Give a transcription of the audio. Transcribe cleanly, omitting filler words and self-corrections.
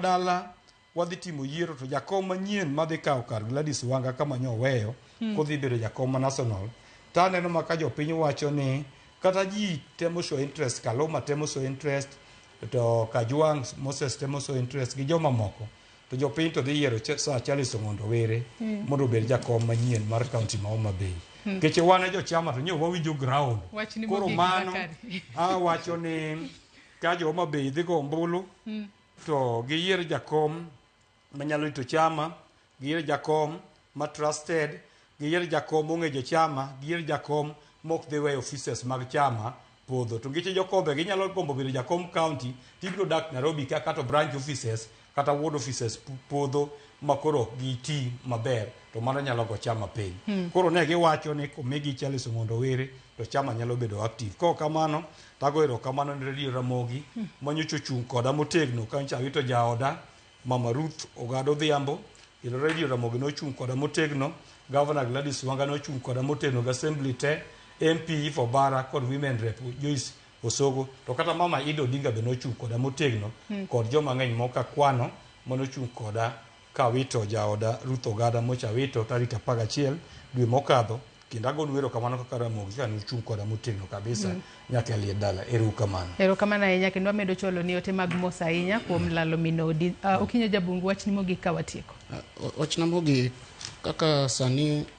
Dala wadhi timo yiero to jakom manyien madhi kawo kar Gladys Wanga kama nyo oweyo kodhi bedo jakom ma national to aneno ma ka jopiny wacho ni kata ji temo show interest Kaluma temo show interest to Kajwang' Moses temo show interest gi joma moko to jopiny to dhi yiero Sir Charles Ong'ondo Were mondo obed jakom manyien mar county ma Homa Bay. Nikech wan e jochama to nyo wawinjo ground. Wachni Koro mogik, mano Zakari. awacho ni ka jo Homa Bay dhi go ombulu to giyier jakom manyalo rito chama, giyier jakom ma trusted, giyier jakom mong'e jochama, giyier jakom mok dhi weyo offices mag chama podho. To ngeche jokombe ginyalo gombo bedo jakom county tibiro dak Nairobi ka kata branch offices kata ward offices podho ma koro ok giti maber to mano nyalo go chama piny. Koro ne giwacho ni komigi Charles Ong'ondo Were to chama nyalo bedo active. Kok kamano tago erokamano ne Radio Ramogi manyocha ochung' koda motegno kanyocha awito jaoda Mama Ruth Ogado Odhiambo kendo Radio Ramogi nochung' koda motegno, Governor Gladys Wanga nochung' koda motegno gi assembly te, MP Eve Obara kod Women Rep Joyce Osogo to kata Mama Ida Odinga be nochung' koda motegno kod joma ng'eny moko akwano manochung' koda kawito jaoda Ruth Ogada mocha awito tarik 11 dwe mokadho kendo agonu erokamano kaka Ramogi kaka nuchung' koda motegno kabisa nyaka e liet dala. Ero uru kamano. Erokamano ahinya kendo wamedo chwalo ni ote mag mos ahinya kuom lalo min odi. Okinyo Jabungu, wachni mogik ka watieko. Wachna mogik kaka sani.